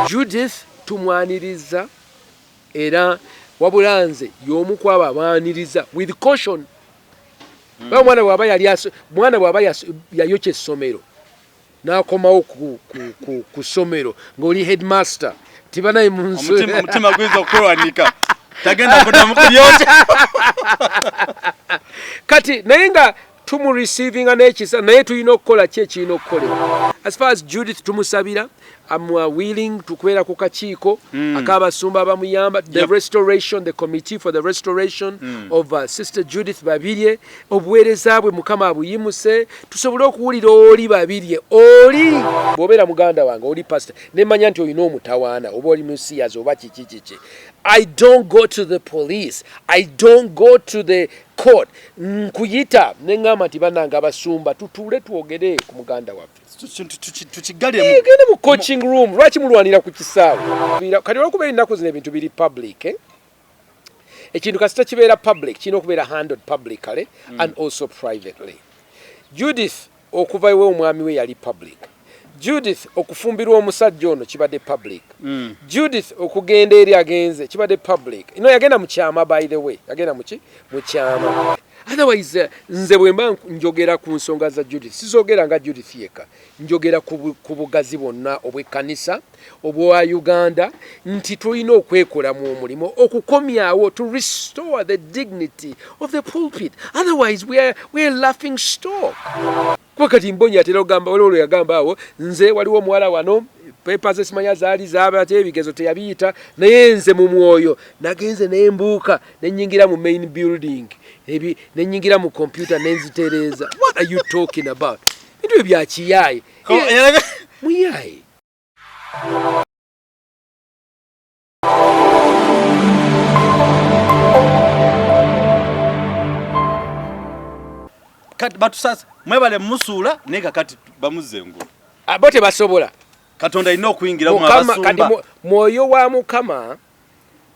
Judith tumwaniriza era wabula nze y'omu ku abo abaaniriza with caution. Omwana bw'aba yali mwana bw'aba yayokya essomero n'akomawo ku ssomero ng'oli headmaster tibanaye mu nsi omutima guyinza okukwewanika tagenda kuddamu kulyokya. Kati naye nga tumureceivinga n'ekisa, naye tulina okukola ki ekirina okukolebwa. As far as Judith tumusabira, I'm willing tukubeera ku kakiiko ak'abasumba abamuyamba, the restoration, the committee for the restoration of Sister Judith Babirye. Obuweereza bwe Mukama abuyimuse tusobole okuwulira oli Babirye oli bw'obeera muganda wange oli pastor nemanya nti olina omutawaana oba oli musiyazi oba kiki kiki. I don't go to the police, I don't go to the court. Nkuyita ne ŋŋamba nti bannange abasumba tutuule twogere ku muganda waffe. Tukigalire gende mu coaching room. Lwaki mulwanira ku kisaawe? Kati olwokuba ennaku zino ebintu biri public, eh? Ekintu kasita kibeera public kirina okubeera handled publicly and also privately. Judith okuva ewe omwami we yali public. Judith okufumbirwa omusajja ono kibadde public. Judith okugenda eri agenze kibadde public. No, yagenda mu kyama, by the way, yagenda muki mu kyama. Otherwise nze bwe mba njogera ku nsonga za Judith sizoogera nga Judith yekka, njogera ku bugazi bwonna obw'ekkanisa obwa Uganda nti tulina okwekolamu omulimu okukomyawo, to restore the dignity of the pulpit. Otherwise we are laughing stock. Kuba kati Mbonyi atera okugamba, waliwo lwe yagamba awo, nze waliwo omuwala wano papers esimanya zaali zaabate ebigezo teyabiyita, naye nze mu mwoyo nagenze nembuuka nenyingira mu main building nenyingira mu computer nenzitereeza. What are you talking about? Bintu ebyo bya kiyaaye. Muyaaye. Kati batusasa mwebale musuula naye kakati bamuzze engulu. Abo tebasobola. Katonda alina okuyingira mu abasumba. Kati mwoyo wa Mukama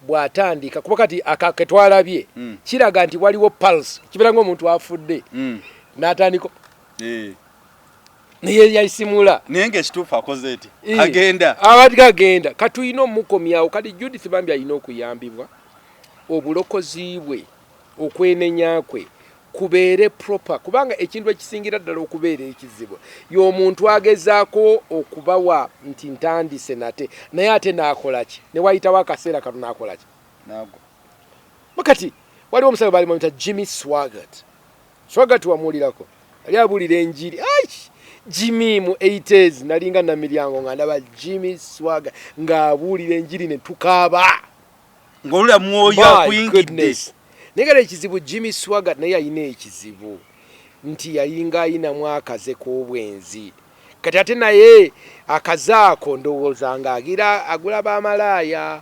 bw'atandika kuba kati akaketwalabye kiraga nti waliwo pulse, kibeera ng'omuntu afudde n'atandika naye yayisimula naye ng'ekituufu akoze eti agenda abati agenda. Katulina omukomyawo. Kati Judith bambi alina okuyambibwa obulokozi bwe okwenenya kwe kubeere proper, kubanga ekintu ekisingira ddala okubeera ekizibu y'omuntu agezaako okubawa nti ntandise nate, naye ate n'akola ki ne wayitawo akaseera kano n'akola ki Kati waliwo omusajja baali bamuyita Jimmy Swaggart. Swaggart wamuwulirako, ali abuulira enjiri. Ai, Jimmy mu 80s nalinga Namiryango nga ndaba Jimmy Swaggart ng'abuulira enjiri ne tukaaba ng'olula mwoyo akuyingidde. Naye kale ekizibu Jimmy Swaggart naye yalina ekizibu nti yalinga ayinamu akaze k'obwenzi. Kati ate naye akaze ako ndowooza ng'agira agula bamalaaya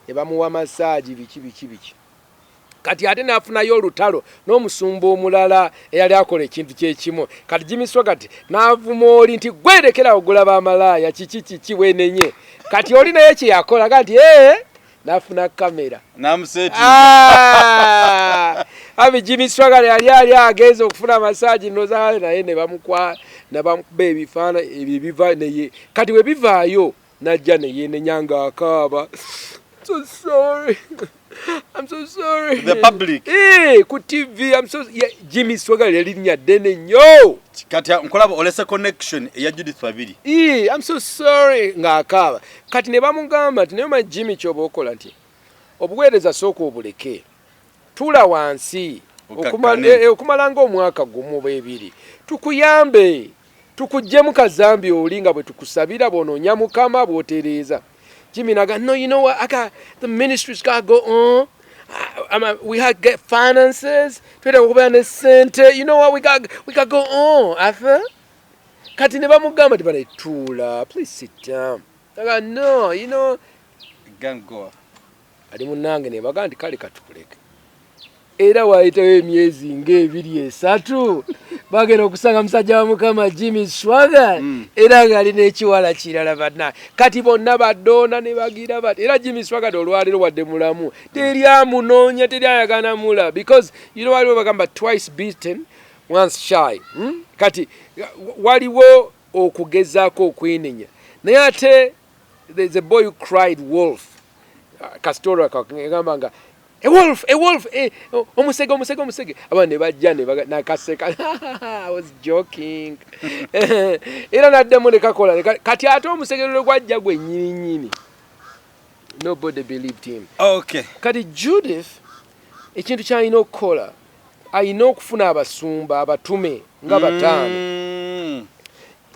ne bamuwa masaagi biki biki biki. Kati ate n'afunayo olutalo n'omusumba omulala eyali akola ekintu kyekimu. Kati Jimmy Swaggart n'avuma oli nti gwerekera ogula bamalaaya kiki kiki weenenye. Kati oli naye kye yakola ga nti ee n'afuna kamera n'amuseeti. Abi Jimmy Swaggart yali ali agenze okufuna masaagi ndoza naye ne bamukwa ne bamukuba ebifaananyi ebyo biva neye. Kati we bivaayo najja ne yeenenya ng'akaaba. So sorry. I'm so sorry. The public. Ku TV, I'm so yeah, Jimmy Swaggart yali linnya ddene nnyo. Kati nkulaba olese connection eya Judith Babirye. I'm so sorry ng'akaaba. Kati ne bamugamba nti naye omanyi Jimmy ky'oba okola nti obuweereza sooka obuleke. Tuula wansi okumala ng'omwaka gumu oba ebiri tukuyambe tukuggyemu kazambi oli nga bwe tukusabira bw'onoonya Mukama bw'otereeza. Jimmy naga, no, you know what, I got the ministry's got to go on. We had to get finances. Twetaaga okubeera ne ssente. You know what, we got to go on, Arthur. Kati ne bamugamba nti bana tuula, please sit down. Naga, no, you know. Can't go. Ali munnange ne bagamba nti kale katukuleke. Era waayitawo emyezi ng'ebiri esatu bagenda okusanga musajja wa Mukama Jimmy Swaggart era ng'ali n'ekiwala kirala banna. Kati bonna badoona ne bagira bati era Jimmy Swaggart olwaleero wadde mulamu teri amunoonya teri ayagala mula because you know waliwo bagamba twice beaten once shy. Kati waliwo okugezaako okwenenya naye ate There's a boy who cried wolf. Kasitoro akagamba nga a wolf, a wolf, eh, omusege, omusege, omusege. Abaana ne bajja ne nakaseka, "I was joking." Era naddamu ne kakola kati ate omusege lwe gwajja gwe nnyini nnyini, nobody believed him. Kati Judith ekintu kyalina okukola, alina okufuna abasumba abatume nga 5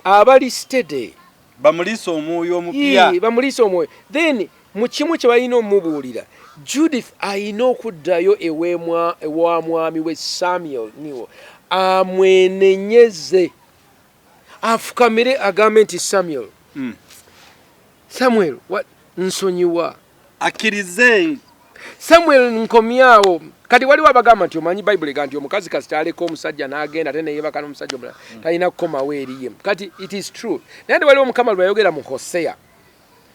abali steady. Bamuliisa omwoyo omupya. Yee, bamuliisa omwoyo. Then mu kimu kye balina omubuulira, Judith alina okuddayo ewa mwami we Samuel niwo amwenenyeze, afukamire, agambe nti, "Samuel, Samuel, what, nsonyiwa." Akkirize. "Samuel, nkomyawo." Kati waliwo abagamba nti, omanyi Bayibuli ega nti omukazi kasita aleka omusajja n'agenda ate neyebaka n'omusajja omulala, talina kukomawo eriye. Kati it is true, naye nti waliwo Mukama lwe yayogera mu Hoseya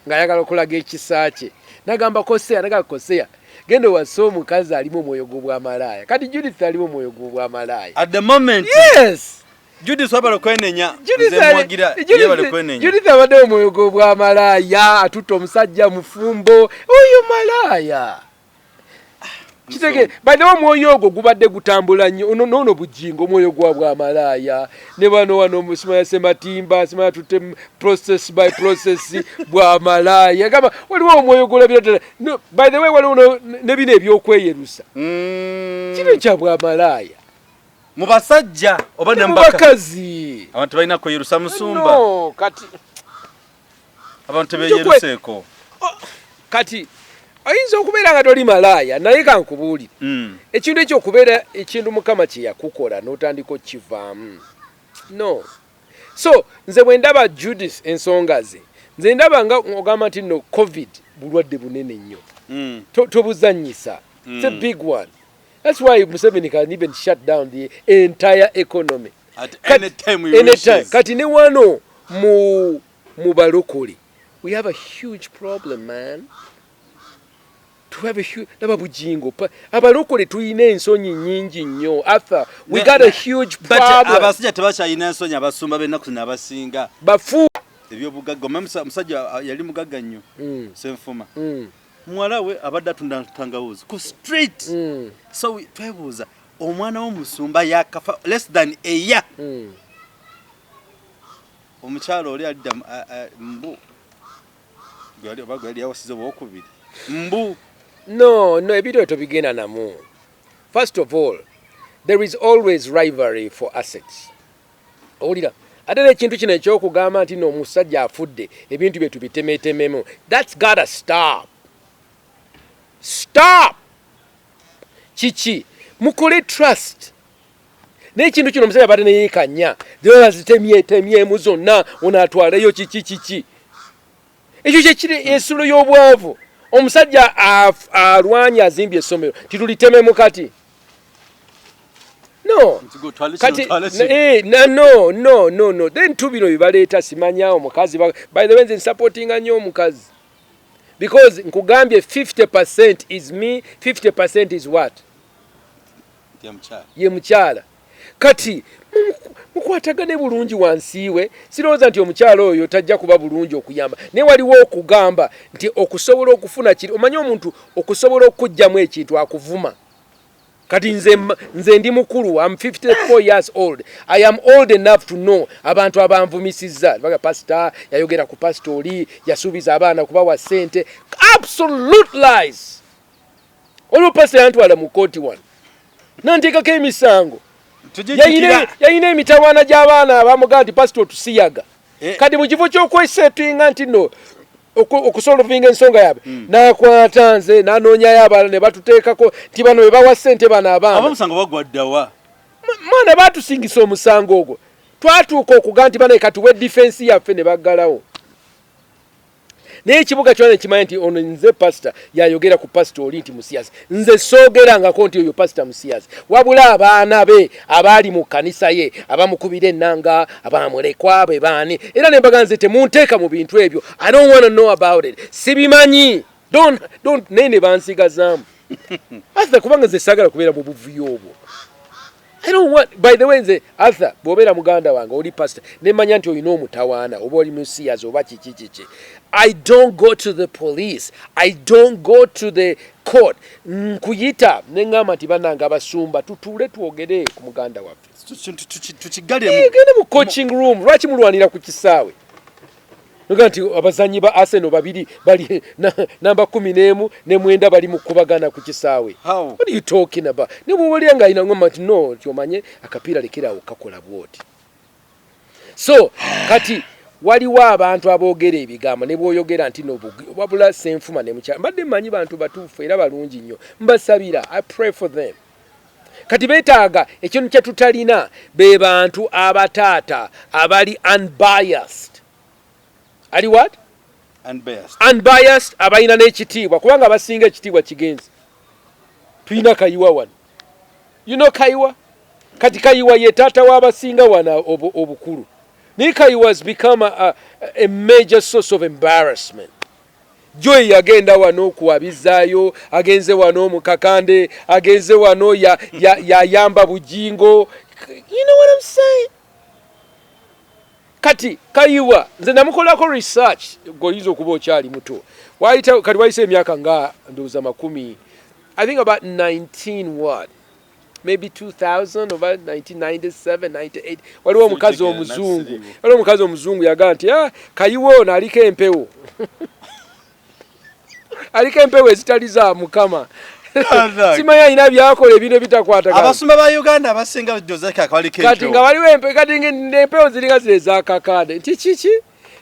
ng'ayagala okulaga ekisa kye, nagamba Hoseya, nagamba Hoseya, "Genda owase omukazi alimu omwoyo gw'obwamalaaya." Kati Judith alimu omwoyo gw'obwamalaaya. At the moment. Yes. Judith wabala kwenenya. Judith Nze mwagira yebale kwenenya. Judith abadde omwoyo gw'obwamalaaya, atutta omusajja mufumbo, oyo malaaya. Kitege, by the way, omwoyo ogwo gubadde gutambula nnyo. Ono noono Bujingo, omwoyo gwa bwamalaaya, ne bano wano simanya Sematimba, simanya tutte process by process bwamalaaya. Gamba waliwo omwoyo gwolabira ddala. No, by the way, waliwo ne bino ebyokweyerusa, kino kya bwamalaaya. Mu basajja oba ne ne mu mu bakazi? Bakazi. Abantu balina kweyerusa, musumba. No, kati Abantu tebeyeruseeko. Kati oyinza okubeera nga toli malaaya, naye kankubuulire, ekintu ekyo okubeera ekintu Mukama kye yakukola n'otandika okukivaamu, no. So nze bwe ndaba Judith, ensonga ze nze ndaba nga ogamba nti no, COVID bulwadde bunene nnyo. Tobuzannyisa. It's a big one. That's why Museveni can even shut down the entire economy At any time he anytime. wishes. Kati ne wano mu balokole we have a huge problem, man. To have a huge, laba Bujingo, abalokole tulina ensonyi nnyingi nnyo. Arthur, we got a huge But problem. abasajja tebakyalina ensonyi, abasumba b'ennaku zino abasinga. Bafu. Ebyobugagga, omanyi musajja yali mugagga nnyo, Senfuma. Muwala we abadde atunda tangawuzi ku street. So twebuuza, omwana w'omusumba yakafa less than a year. Omukyalo oli alidda mbu oba gwe yali yawasiza obwokubiri mbu. No, ebintu ebyo tobigenda namu. First of all, there is always rivalry for assets. Owulira, ate era ekintu kino ekyokugamba nti no omusajja afudde, ebintu bye tubitemetememu, that's gotta stop. Stop. Kiki? Mukole trust. Naye ekintu kino, omusajja abadde neyeekanya, zitemyetemyemu zonna, ono atwaleyo kiki kiki. Ekyo kyekiri ensulo y'obwavu. Omusajja alwanye, azimbye essomero, titulitememu kati, no. Nti gwe otwale kino, Kati otwale kino. Eh, no, no, no, no. Then tu bino bibaleeta simanya omukazi by the way, nze nsupportinga nnyo omukazi because nkugambye 50% is me, 50% is what? Ya mukyala. Ye mukyala. Kati mukwatagane bulungi wansi we. Sirowooza nti omukyala oyo tajja kuba bulungi okuyamba, naye waliwo okugamba nti okusobola okufuna kiri, omanyi omuntu okusobola okuggyamu ekintu akuvuma. Kati nze ndi mukulu, am 54 years old. I am old enough to know abantu abanvumisizza. Baga pasita yayogera ku pasita oli yasuubiza abaana kubawa ssente. Absolute lies. Waliwo pasita yantwala mu kooti wano nanteekako emisango. Tugijjukira. Yayina emitawaana gy'abaana abamugaa nti pasita otusiyaga. Eh. Kati mu kifo ky'okwesetinga nti no okusolvinga ensonga yaabwe, nakwata nze nanoonyayo abalala ne batuteekako nti bano be bawa ssente bano abaana. Abamusango bagwaddawa? Mwana, batusingisa omusango ogwo. Twatuuka okuga nti bane katuwe defense yaffe, ne baggalawo. Naye ekibuga kyona nekimanyi nti ono nze pasita yayogera ku pasita oli nti musiyazi. Nze soogerangako nti oyo pasita musiyazi, wabula abaana be abaali mu kkanisa ye abamukubira ennanga, abamulekwa be baani. Era ne mbaga nze temunteeka mu bintu ebyo, I don't want to know about it, sibimanyi, don't. Naye ne bansigazaamu asa kubanga nze saagala kubeera mu buvuyo obwo. I don't want, by the way, nze Arthur, bw'obeera muganda wange oli pastor, nemanya nti olina omutawaana oba oli musiyazi oba kiki kiki, I don't go to the police, I don't go to the court. Nkuyita ne ŋŋamba nti bannange abasumba, tutuule twogere ku muganda waffe. Tukigalire. Gende mu coaching room. Lwaki mulwanira ku kisaawe? Noga nti abazanyi ba Arsenal babiri bali namba 11 ne 9 bali mu kubagana ku kisaawe. How? What are you talking about? Ne bw'oba nga alina ngoma nti no, nti omanye akapiira lekerawo kakola bw'oti. So kati waliwo abantu aboogera ebigambo ne bw'oyogera nti no wabula Senfuma ne mukyala mbadde mmanyi bantu batuufu era balungi nnyo, mbasabira, I pray for them. Kati beetaaga ekintu kye tutalina, be bantu abataata abali unbiased. Ali what? Unbiased. Unbiased, abalina n'ekitiibwa, kubanga abasinga ekitiibwa kigenzi. Tulina Kayiwa wano, you know Kayiwa. Kati Kayiwa ye taata w'abasinga wano obukulu, naye Kayiwa has become a major source of embarrassment. Joy yagenda wano okuwabizaayo, agenze wano mu Kakande, agenze wano yayamba ya Bujingo, you know what I'm saying? Kati Kayiwa nze namukolako research, goyinza okuba okyali muto. Wayita kati wayise emyaka nga ndowooza makumi, I think about 19 what, maybe 2000 oba 1997, 98, waliwo omukazi Siritegera, omuzungu nasiriwo. Waliwo omukazi omuzungu yagamba nti, "Ah, Kayiwa ono aliko empewo, aliko empewo ezitali za Mukama." Simanyi alina byakola ebintu ebitakwatagana. Abasumba ba Uganda abasinga Joseph akabaliko. Kati nga waliwo kati nga empewo ziringa zino ezakakande nti kiki.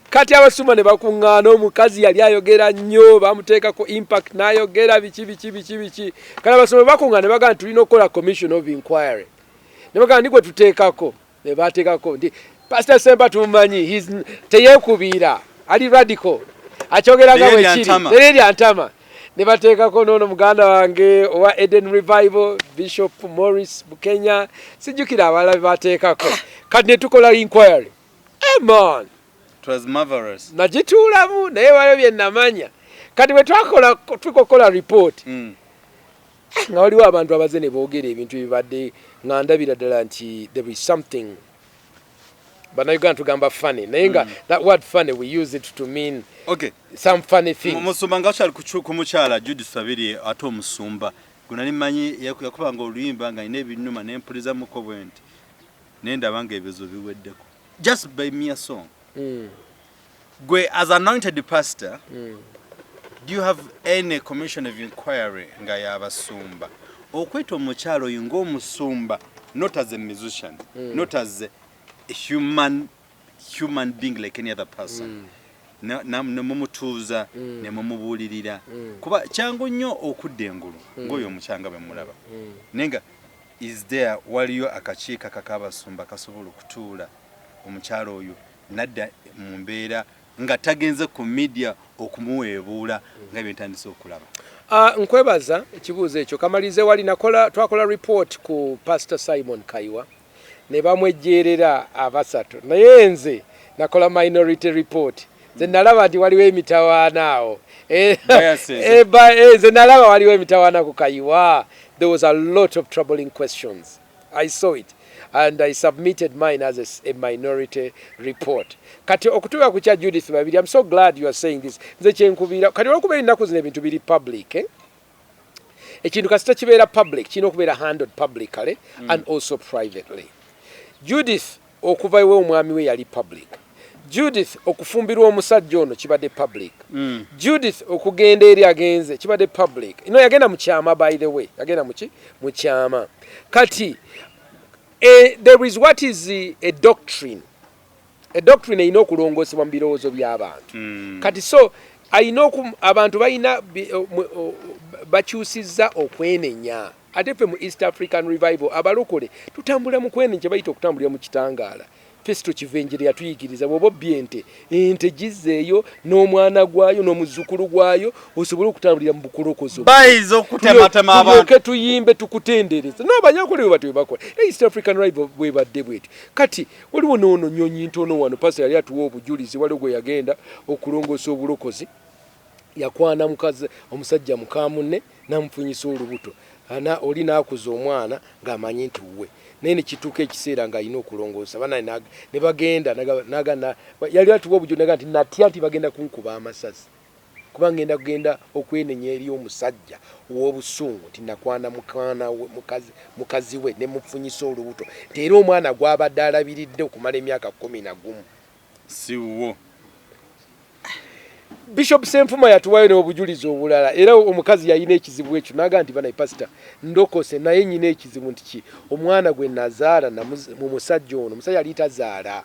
Kati abasumba ne bakuŋŋaana, omukazi yali ayogera nnyo, bamuteekako impact n'ayogera biki biki biki biki. Kati abasumba bakuŋŋaana ne bagamba nti tulina okukola commission of inquiry. Ne bagamba ndi gwe tuteekako, ne bateekako nti Pastor Sempa tumumanyi, teyeekubiira, ali radical, akyogera nga Teyerya bwekiri. ntama. Teyerya ntama. Ne bateekako noono muganda wange owa Eden Revival, Bishop Morris Bukenya, sijjukira abalala be bateekako. Kati ne tukola inquiry. Hey man. It was marvelous. Nagituulamu, naye waliwo bye namanya. Kati bwe twakola, tukokola report, nga waliwo abantu abaze ne boogera ebintu ebibadde nga ndabira ddala nti there is something. Bannayuganda tugamba funny, naye nga that word funny, we use it to mean some funny things. Musumba, nga okyali ku mukyala Judith Babirye, ate omusumba gwe nali mmanyi yakubanga oluyimba nga alina ebinuma, nempulizamuko bwe nti naye ndaba nga ebizibu biweddeko just by mere song. Gwe as anointed pastor, do you have any commission of inquiry nga yabasumba okweta omukyala oyo ng'omusumba, not as a musician, not as a human being like any other person, ne mumutuuza ne mumubuulirira? Kuba kyangu nnyo okudda engulu ng'oyo omukyanga bwe mulaba, naye nga is there, waliyo akakiiko akakabasumba kasobola okutuula omukyala oyo nadda mu mbeera nga tagenze ku media okumuweebuula nga byentandise okulaba? Nkwebaza ekibuuzo ekyo. Kamalize wali nakola, twakola report ku Pastor Simon Kayiwa ne bamwejjeerera abasatu, naye nze nakola minority report. Nze nalaba nti waliwo emitawaana awo. Biases. Nze nalaba waliwo emitawaana ku Kayiwa. There was a lot of troubling questions. I saw it and I submitted mine as a minority report. Kati okutuuka ku kya Judith Babirye, I'm so glad you are saying this. Nze kyenkubira kati, olwokuba ennaku zino ebintu biri public, eh? Ekintu kasita kibeera public, kirina okubeera handled publicly and also privately. Judith okuva ewe omwami we yali public. Judith okufumbirwa omusajja ono kibadde public. Judith okugenda eri agenze kibadde public. No, yagenda mu kyama, by the way, yagenda muki, mu kyama. Kati there is what is a doctrine. A doctrine erina okulongoosebwa mu birowoozo by'abantu. Kati so ayina abantu balina bakyusizza okwenenya. Ate ffe mu East African Revival abalokole tutambula mu kwenenya, kye bayita okutambulira mu kitangaala. Festo Kivenjere yatuyigiriza, bw'oba obbye ente, ente gizzeeyo n'omwana gwayo n'omuzzukulu gwayo, osobole okutambulira mu bukulokozo. Bayiza okutematema abantu. Tulyoke tuyimbe tukutendereza. N'abanyakole bwe batyo bwe bakola. East African Revival bwebadde bwetyo. Kati waliwo noono nyonyi ntono wano, pastor yali atuwa obujulizi, waliwo gwe yagenda okulongoosa obulokozi, yakwana mukazi omusajja mukamunne namufunyisa olubuto. Ana oli n'akuza omwana ng'amanyi nti wuwe, naye ne kituuka ekiseera ng'alina okulongoosa banaye ne bagenda naga yali atuwa obujo naga nti natya nti bagenda kunkuba amasasi kuba ngenda kugenda okwenenya eri omusajja ow'obusungu nti nakwana mukwana we mukazi we ne mufunyisa olubuto, nti era omwana gw'abadde alabiridde okumala emyaka 11 si wuwo. Bishop Senfuma yatuwayo n'obujulizi obulala, era omukazi yalina ekizibu ekyo n'agamba nti banaye pasita ndokose, naye nyina ekizibu nti ki omwana gwe nazaala mu musajja ono, omusajja yali tazaala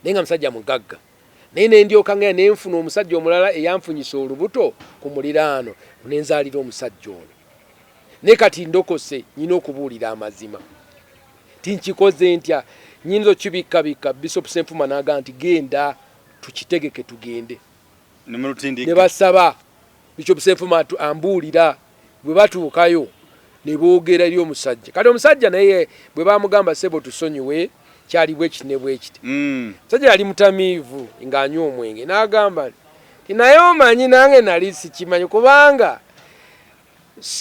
naye nga musajja mugagga, naye nendyoka ngenda nenfuna omusajja omulala eyanfunyisa olubuto ku muliraano nenzaalira omusajja ono, naye kati ndokose nyina okubuulira amazima tinkikoze ntya, nyinza okibikkabikka. Bishop Senfuma n'agamba nti genda tukitegeke tugende ne basaba. Bishop Senfuma ambuulira bwe batuukayo ne boogera eri omusajja. Kati omusajja naye bwe bamugamba sebo tusonyiwe kyali bwe kiti ne bwe kiti, omusajja yali mutamiivu ng'anywa omwenge n'agamba nti naye omanyi nange nali sikimanyi kubanga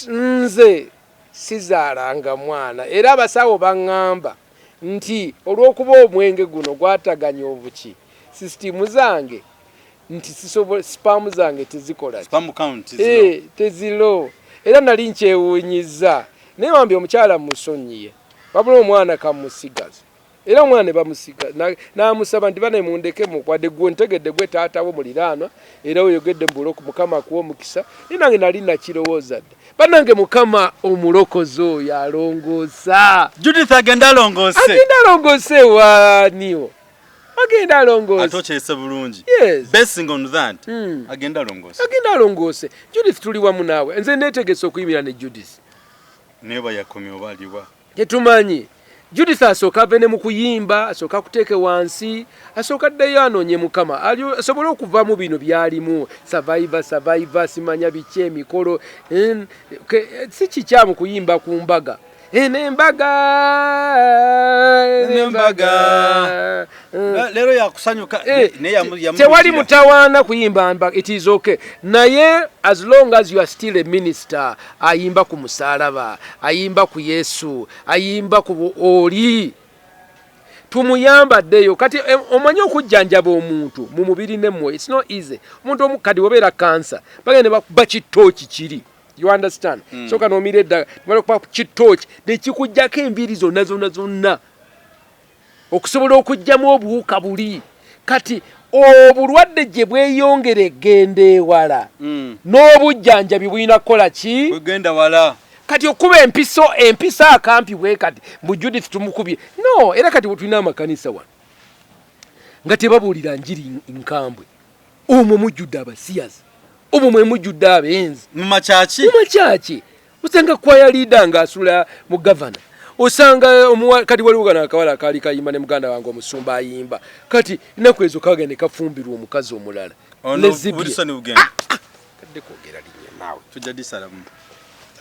nze sizaalanga mwana, era abasawo baŋŋamba nti olw'okuba omwenge guno gwataganya obuki sisitimu zange nti sperm zange tezikola tezilo, era nali nkyewuunyiza, naye wambi omukyala musonyiye wabula omwana kamusigaza. Era omwana ne bamusiga n'amusaba nti bane mundeke mukwadde gwe ntegedde gwe taata wo muliraanwa, era oyogedde mbuloku Mukama akuwa omukisa, naye nange nali nakirowooza dda. Bannange Mukama omulokozi oyo alongoosa. Judith agenda alongoose, agenda alongoose waaniwo, agenda alongoose. Ate okyese bulungi. Yes. Basing on that, agenda alongoose, agenda alongoose. Judith tuli wamu naawe, nze neetegese okuyimirira ne Judith. Naye bayakomye oba aliwa tetumanyi. Judith asooka ave ne mu kuyimba, asooka akuteeke wansi, asooka addeyo anoonye Mukama asobole okuva mu bino byalimu, survivor survivor simanya biki emikolo, si kikyamu kuyimba ku mbaga nembaga nembaga leero yakusanyuka, tewali mutawaana kuyimba mbaga, it is okay, naye as long as you are still a minister ayimba ku musalaba, ayimba ku Yesu, ayimba ku oli tumuyambaddeyo. Kati omanyi okujjanjaba omuntu mu mubiri nemmwe, it's not easy. Omuntu kati obeera kansa bagenda ne bakuba kitooki kiri, you understand? So kano omira eddagala bala kuba kitooki nekikuggyako enviiri zonna zonna zonna okusobola okuggyamu obuwuka buli. Kati obulwadde gye bweyongera egenda ewala, n'obujjanjabi bulina kukola ki? Kugenda wala. Kati okuba empiso empiso akampi bwe kati mbu Judith tumukubye, no. Era kati tulina amakanisa wano nga tebabuulira njiri nkambwe, omwo mujjudde abasiyazi, omwo mwe mujjudde abenzi. Mu makyaki, mu makyaki osanga kwaya leader ng'asula mu gavana, osanga kati waliwo kano akawala akaali kayimba ne muganda wange omusumba ayimba, kati ennaku ezo kagende kafumbirwa omukazi omulala. Kadde kwogera linnya naawe. Tujja disalamu.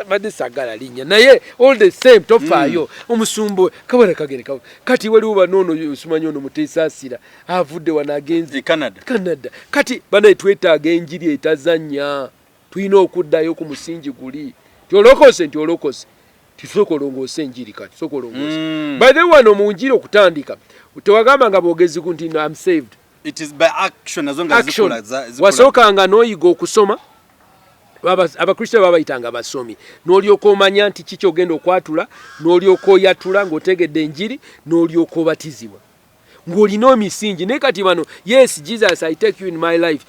Badde sagala linnya, naye all the same tofaayo. Omusumba kawala kagende kati waliwo banoono simanyi ono Muteesaasira avudde wano agenze Canada. Canada. Kati banaye twetaaga enjiri etazannya, tulina okuddayo ku musingi guli nti olokose, nti olokose tisooka olongoose enjiri, kati sooka olongoose. By the way, wano mu njiri okutandika tewagamba nga bwogezi nti no, I'm saved. It is by action nazo nga zikola. Wasookanga n'oyiga okusoma, Abakristaayo babayitanga abasomi, n'olyoka omanya nti kiki ogenda okwatula, n'olyoka oyatula ng'otegedde enjiri, n'olyoka obatizibwa ng'olina emisingi. Naye kati bano, yes Jesus, I take you in my life,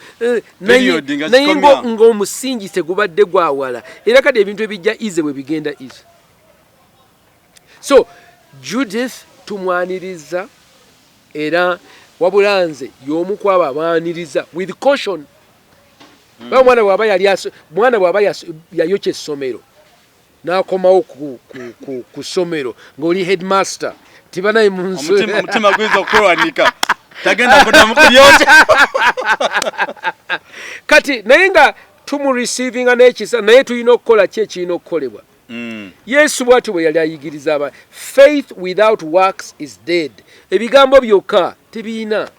naye ng'omusingi tegubadde gwawala. Era kati ebintu ebijja easy bwe bigenda easy. So Judith tumwaniriza, era wabula nze y'omu ku abo abaaniriza with caution. Omwana bw'aba yali mwana bw'aba yayokya essomero n'akomawo ku ssomero ng'oli headmaster tibanaye mu nsi, omutima guyinza okukulwanika, tagenda kuddamu kulyokya. Kati naye nga tumureceivinga n'ekisa, naye tulina okukola ki ekirina okukolebwa. Yesu bw'atyo bwe yali ayigiriza aba faith without works is dead. Ebigambo byokka tebiyina.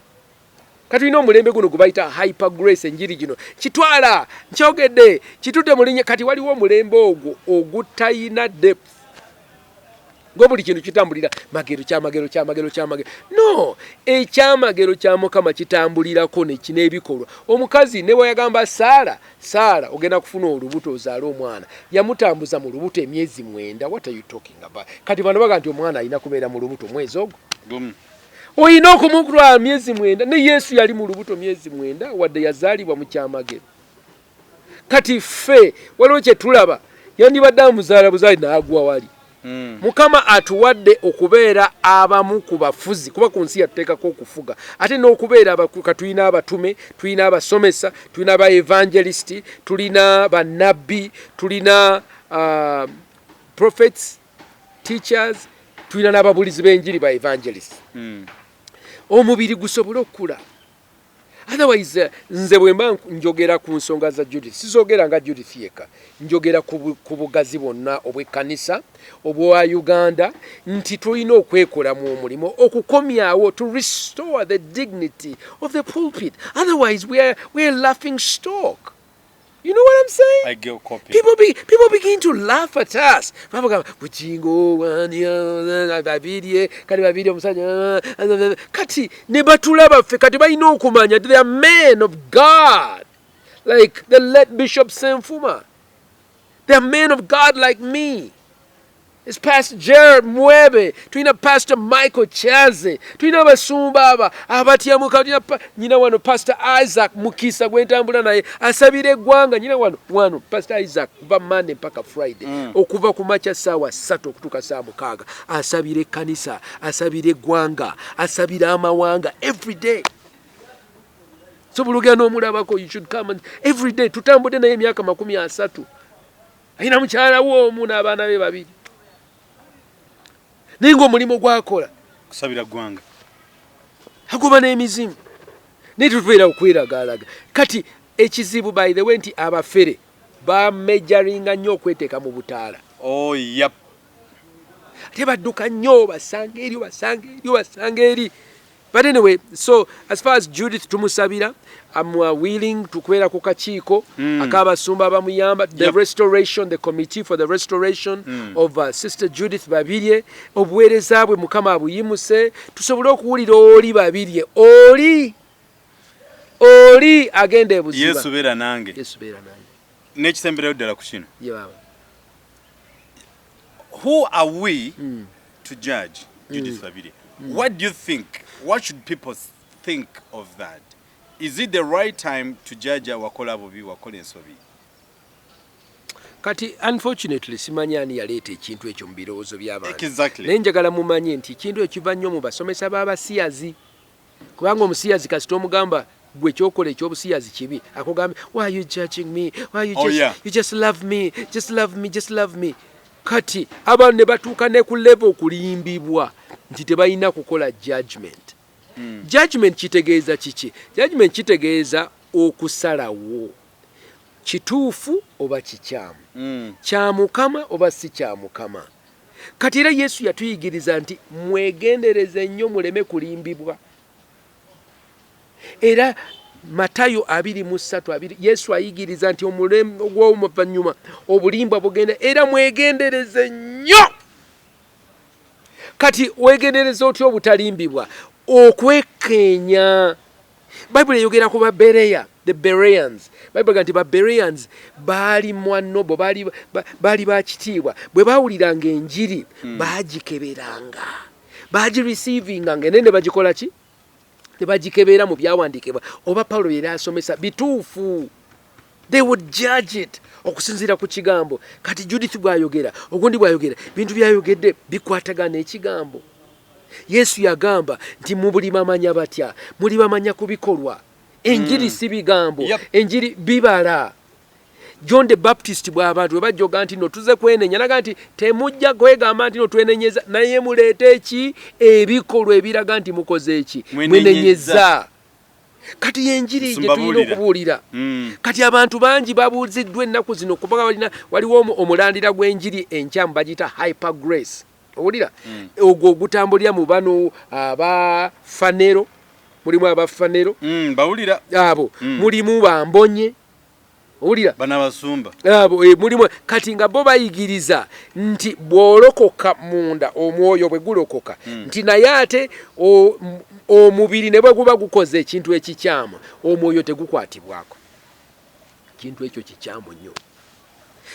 Kati tulina omulembe guno gwe bayita hyper grace. Enjiri gino kitwala nkyogedde kitudde mu linnya. Kati waliwo omulembe ogwo ogutayina depth, ngo buli kintu kitambulira magero, kyamagero, kyamagero, kyamagero. No, ekyamagero kya Mukama kitambulirako n'ebikolwa. Omukazi ne bweyagamba Saara, "Saara, ogenda kufuna olubuto ozaale omwana," yamutambuza mu lubuto emyezi 9. What are you talking about? Kati bano baga nti omwana alina kubeera mu lubuto mwezi ogwo. Gumu. Olina okumutwala myezi 9. Ne Yesu yali mu lubuto myezi 9, wadde yazaalibwa mu kyamagero. Kati ffe waliwo kye tulaba, yandibadde amuzaala buzaali n'agwa wali. Mukama atuwadde okubeera abamu ku bafuzi, kuba ku nsi yatuteekako okufuga, ate n'okubeera ka tulina abatume, tulina abasomesa, tulina aba evangelist, tulina bannabbi, tulina prophets, teachers, tulina n'ababulizi b'enjiri, ba evangelist, omubiri gusobole okukula. Otherwise nze bwe mba njogera ku nsonga za Judith, sizogera nga Judith yekka, njogera ku bugazi bwonna obw'ekkanisa obwa Uganda, nti tulina okwekolamu omulimu okukomyawo, to restore the dignity of the pulpit. Otherwise we are laughing stock. You know what I'm saying? I get copy. People begin to laugh at us. Babagamba Bugingo wani Babirye, kati Babirye omusajja kati ne batulaba ffe. Kati balina okumanya they are men of God like the late Bishop Senfuma. They are men of God like me. It's Pastor Jared Mwebe, tulina Pastor Michael Chaze, tulina abasumba aba abatyamuka, tulina nyina wano Pastor Isaac Mukisa gwe ntambula naye asabira eggwanga. Nyina wano wano Pastor Isaac kuva Monday mpaka Friday, okuva ku makya 3:00 okutuuka 6:00, asabira ekkanisa, asabira eggwanga, asabira amawanga every day. So bulugera n'omulabako, you should come and every day tutambudde naye emyaka 30. Alina mukyala we omu n'abaana be babiri, naye ng'omulimu gwakola kusabira ggwanga. Agoba n'emizimu, naye tutubeera okweragaalaga. Kati ekizibu, by the way, nti abafere bamejaringa nnyo okweteeka mu butaala. Oh, yep. Ate badduka nnyo, basanga eri, basanga eri, basanga eri. But anyway, so as far as Judith, tumusabira. I'm willing tukubeera ku kakiiko ak'abasumba abamuyamba, the restoration, the committee for the restoration of Sister Judith Babirye. Obuweereza bwe Mukama abuyimuse, tusobole okuwulira oli Babirye oli oli agenda ebuziba. Yesu beera nange. Yesu beera nange. N'ekisemberayo ddala ku kino, ye baba. Who are we to judge Judith Babirye? What do you think? What should people think of that? Is it the right time to judge her? Wakola bubi, wakola ensobi? Kati unfortunately simanyi ani yaleeta ekintu ekyo mu birowoozo by'abantu. Naye njagala mumanye nti ekintu ekyo kiva nnyo mu basomesa b'abasiyazi, kubanga omusiyazi kasita omugamba gwe kyokola ekyobusiyazi kibi, akugambe, "Why are you judging me? Why you just, you just love me, just love me, just love me." Kati abantu ne batuuka ne ku level okulimbibwa nti tebalina kukola judgment. Judgment kitegeeza kiki? Judgment kitegeeza okusalawo kituufu oba kikyamu, kya Mukama oba si kya Mukama. Kati era Yesu yatuyigiriza nti mwegendereze nnyo muleme kulimbibwa. Era Matayo 23:2, Yesu ayigiriza nti omulembe ogw'oluvannyuma obulimba bugenda, era mwegendereze nnyo. Kati weegendereza otya obutalimbibwa? Okwekeenya. Bayibuli eyogera ku Babereya, the Bereans. Bayibuli ega nti Babereans baali mwanobo, baali bakitiibwa. Bwe baawuliranga enjiri, baagikeberanga, bagireceivinga, naye ne bagikola ki? Tebagikebeera mu byawandiikibwa oba Pawulo yali asomesa bituufu. They would judge it okusinziira ku kigambo. Kati Judith bw'ayogera, ogundi bw'ayogera, bintu byayogedde bikwatagana ekigambo. Yesu yagamba nti mubuli bamanya batya? Muli bamanya ku bikolwa. Enjiri si bigambo. Enjiri bibala. John the Baptist, bw'abantu bwe bajjoga nti no tuze kwenenya, naga nti temujja kwegamba nti no twenenyeza, naye muleete eki? Ebikolwa ebiraga nti mukoze eki? Mwenenyeza. Mwenenyeza. Kati yenjiri gye Nsumba, tulina buulira. okubuulira. Kati abantu bangi babuuziddwa ennaku zino, kubanga balina waliwo omulandira gw'enjiri enkyamu bagiyita hyper grace. Owulira? Ogwo ogutambulira mu bano aba fanero. Mulimu abafanero. Bawulira. Abo. Mulimu bambonye, owulira? Bana basumba. Abo, mulimu. Kati nga bo bayigiriza nti bw'olokoka munda, omwoyo bwe gulokoka, nti naye ate omubiri ne bwe guba gukoze ekintu ekikyamu, omwoyo tegukwatibwako. Kintu ekyo kikyamu nnyo.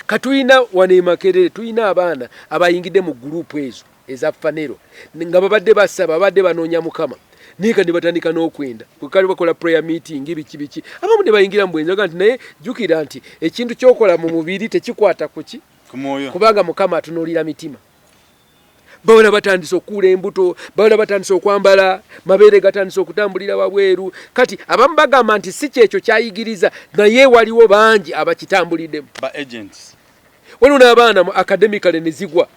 Katulina wano e Makerere, tulina abaana abayingidde mu gurupu ezo eza Fanero, nga babadde basaba, babadde banoonya Mukama, naye kandi batandika n'okwenda. Bwekali bakola prayer meeting, biki biki, abamu ne bayingira mu bwenzi. Nti naye jjukira nti ekintu ky'okola mu mubiri tekikwata ku ki? Ku mwoyo. Kubanga Mukama atunuulira mitima. Bawala batandise okukuula embuto, bawala batandise okwambala mabeere, gatandise okutambulira wabweru. Kati abamu bagamba nti si kyekyo kyayigiriza, naye waliwo bangi abakitambuliddemu. Ba agents. Waliwo n'abaana mu academically ne zigwa.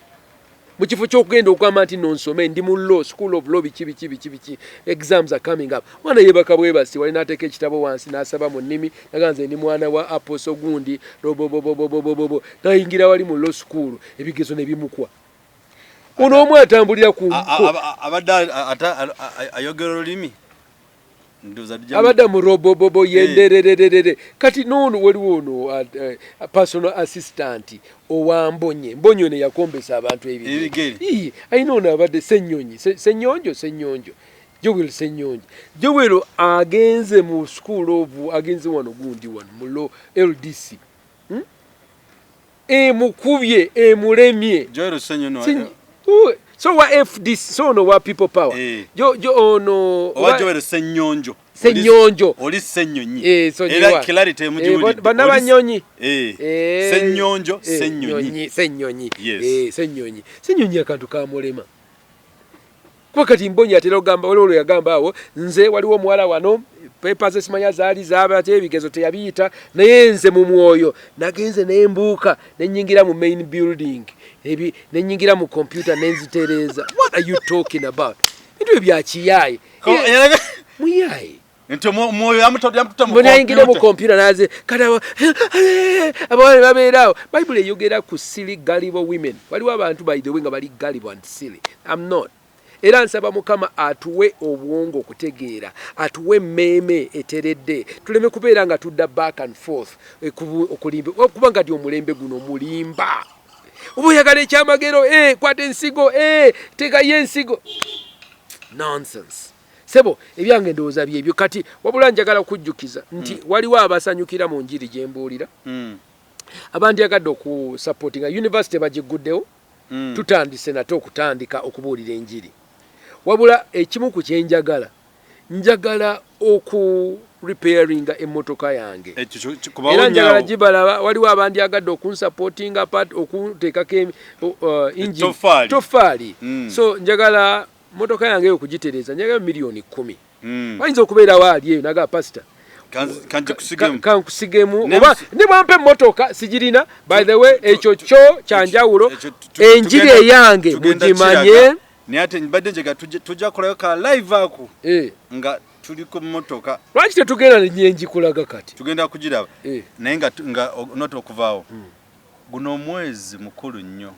Mu kifo ky'okugenda okugamba nti nonsome, ndi mu law school of law, biki biki biki biki, exams are coming up, mwana yeebaka bwebasi wali, n'ateeka ekitabo wansi, n'asaba mu nnimi, naga nze ndi mwana wa apostle gundi robobobobobobobo, nayingira wali mu law school, ebigezo ne bimukwa. Ono omu atambulira ku Abadde ayogera olulimi, ndowooza abadde mu robobobo yenderererere. Kati noono waliwo ono personal assistant owa Mbonye. Mbonye ono yakombesa abantu ebigere. Ii, ayina ono abadde Senyonyi, Senyonjo, Senyonjo, Joel Senyonjo. Joel agenze mu school of, agenze wano gundi wano mu law LDC, Emukubye, emulemye. Joel Ssenyonyi. So wa FDC, so ono wa People Power. Jo ono owa Joel Ssenyonjo. Ssenyonjo. Oli Ssenyonyi. Sonyiwa. Era clarity emugiwulidde. Bonna banyonyi. Ssenyonjo, Ssenyonyi. Ssenyonyi. Yes. Ssenyonyi, Ssenyonyi, akantu kamulema. Kuba kati Mbonyi atera okugamba, waliwo lwe yagamba awo, nze waliwo omuwala wano, papers simanya zaali zaabate, ebigezo teyabiyita, naye nze mu mwoyo nagenze nembuuka nenyingira mu main building, nenyingira mu computer nenzitereeza. What are you talking about? Bintu ebyo bya kiyaaye. Muyaaye. Nti omwoyo yamututa mu Mbona ayingire mu computer. Computer naze. Kati abawala babeera awo. Bayibuli eyogera ku silly, gullible women. Waliwo abantu, by the way, nga bali gullible and silly. I'm not. Era nsaba Mukama atuwe obwongo okutegeera, atuwe emmeeme eteredde, tuleme kubeera nga tudda back and forth, okulimba, kubanga ti omulembe guno mulimba. Oba oyagala ekyamagero, kwata ensigo, teekayo ensigo. Nonsense. Sebo, ebyange ndowooza byebyo kati. Wabula njagala kujjukiza nti waliwo abasanyukira mu njiri gye mbuulira, abandyagadde okusupportinga university, bagiguddewo. Tutandise nate okutandika okubuulira enjiri. Wabula ekimu ku kyenjagala, njagala oku repairinga emmotoka yange. Ekyo kubawo Era njagala nnyawo. gibalaba. Waliwo abandyagadde okunsupportinga part, okuteekako engine. Ettofaali. Tofaali. So njagala motoka yange eyo okugitereeza, njagala 10 million. Wayinza okubeerawo ali eyo naga, "Pasita, Kanjikusigemu. Kankusigemu." Ne Oba ne bwampa emmotoka sigirina. By the way, ekyo kyo kyanjawulo. Ekyo Enjiri eyange tugenda mugimanye. kiraga. Naye ate mbadde njega tujja kukolayo ka live ako nga tuli ku mmotoka. Lwaki tetugenda nenjikulaga kati? Tugenda kugiraba. Naye nga not okuvaawo, guno omwezi mukulu nnyo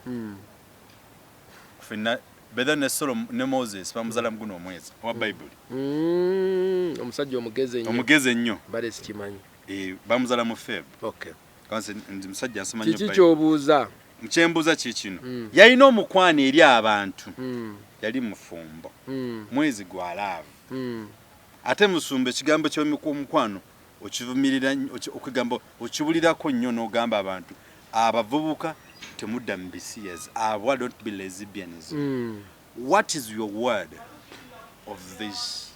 ffenna. Betha ne Solomon ne Moses bamuzala mu guno omwezi owa Bayibuli. Omusajja omugezi ennyo. Omugezi ennyo. Mbadde sikimanyi. Bamuzala mu Feb. Kanse nti musajja nsoma nnyo Kiki Bayibuli. kyobuuza? Kyembuuza ki kino: yalina omukwano eri abantu, yali mufumbo, mwezi gwa love, ate musumba ekigambo ky'omukwano okivumirira nnyo, okugamba okibulirako nnyo, n'ogamba abantu abavubuka temudda mu bisiyazi, abwa don't be lesbians. What is your word of this?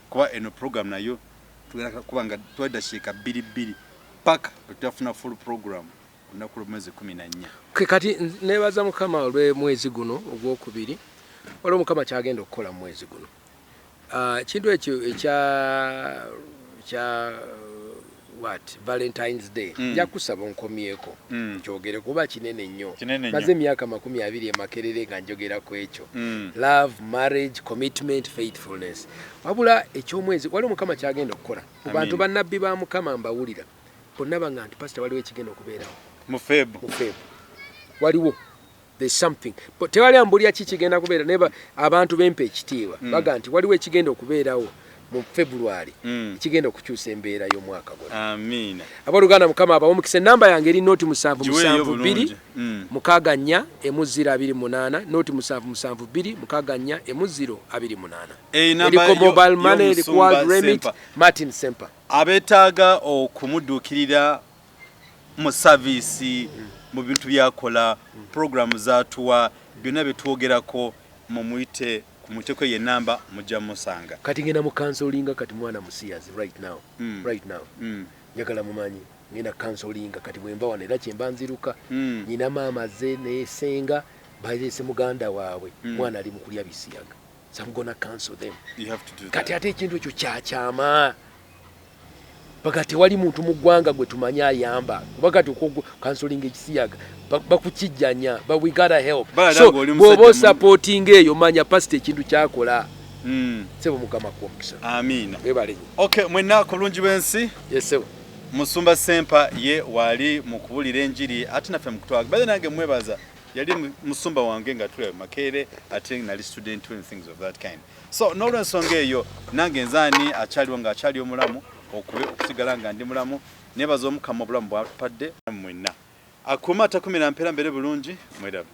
Kuba eno program nayo tugenda kuba nga tuwa dakiika bbiri bbiri paka lwetutafuna full program olunaku lw'omwezi 14. Okay, kati nebaza Mukama olw'emwezi guno ogwokubiri. Waliwo Mukama kyagenda okukola mu mwezi guno. Ekintu ekyo ekya kya what, Valentines Day, nja kusaba onkomyeko kyogere kuba kinene nnyo. Kinene nnyo. Maze emyaka 20 e Makerere nga njogera ku ekyo. Love, marriage, commitment, faithfulness. Wabula ekyomwezi, waliwo Mukama kyagenda okukola mu bantu. Amin. Bannabbi ba Mukama mbawulira bonna banga nti, "Pasita, waliwo ekigenda okubeerawo mu Feb." Mu Feb waliwo, there's something. But tewali ambulira ki kigenda kubeera, naye abantu bempa ekitiibwa baga nti waliwo ekigenda okubeerawo. Mu February kigenda okukyusa embeera y'omwaka guno. Amiina. Abooluganda, Mukama abawe omukisa. Enamba yange eri nought 7 Giweeyo 7 bulungi. 2 6 4 emu 0 28, nought 7 7 2 6 4 emu 0 28. Enamba Eriko mobile money, eriko y'omusumba World Remit. Sempa. Martin Sempa. Abeetaaga okumudduukirira mu service, mu bintu byakola, programu zatuwa, byonna byetwogerako, mumuyite kumuteko ye namba mujja musanga. Kati ngenda mu counselinga kati mwana musiyazi right now. Right now njagala mumanyi ngenda counselinga kati bwemba wano, era kyemba nziruka. Nyina maama ze nesenga balese muganda waabwe. Mwana ali mu kulya bisiyaga, so I'm gonna counsel them. You have to do Kati that. ate ekintu ekyo kyakyama baga tewali muntu mu ggwanga gwe tumanyi ayamba, kuba kati counseling ekisiyaga bakukijjanya, but we gotta help. Balala So ng'oli bw'oba musajja osupportinga eyo, manya pasita ekintu kyakola. Sebo, Mukama kuwa omukisa. Amiina. Webale nnyo. Okay, mwenna ku bulungi bw'ensi. Yes, sebo. Musumba Sempa ye waali mu kubulira enjiri, ate naffe mukutwaga baze. Nange mwebaza, yali musumba wange nga tuli Makerere, ate nali student and things of that kind. So n'olwensonga eyo, nange nzaani akyaliwo nga akyali omulamu, okube okusigala nga ndi mulamu, nebaza Omukama obulamu bwatupadde mwenna. Akuuma atakumira mpeera mbere bulungi, mweraba.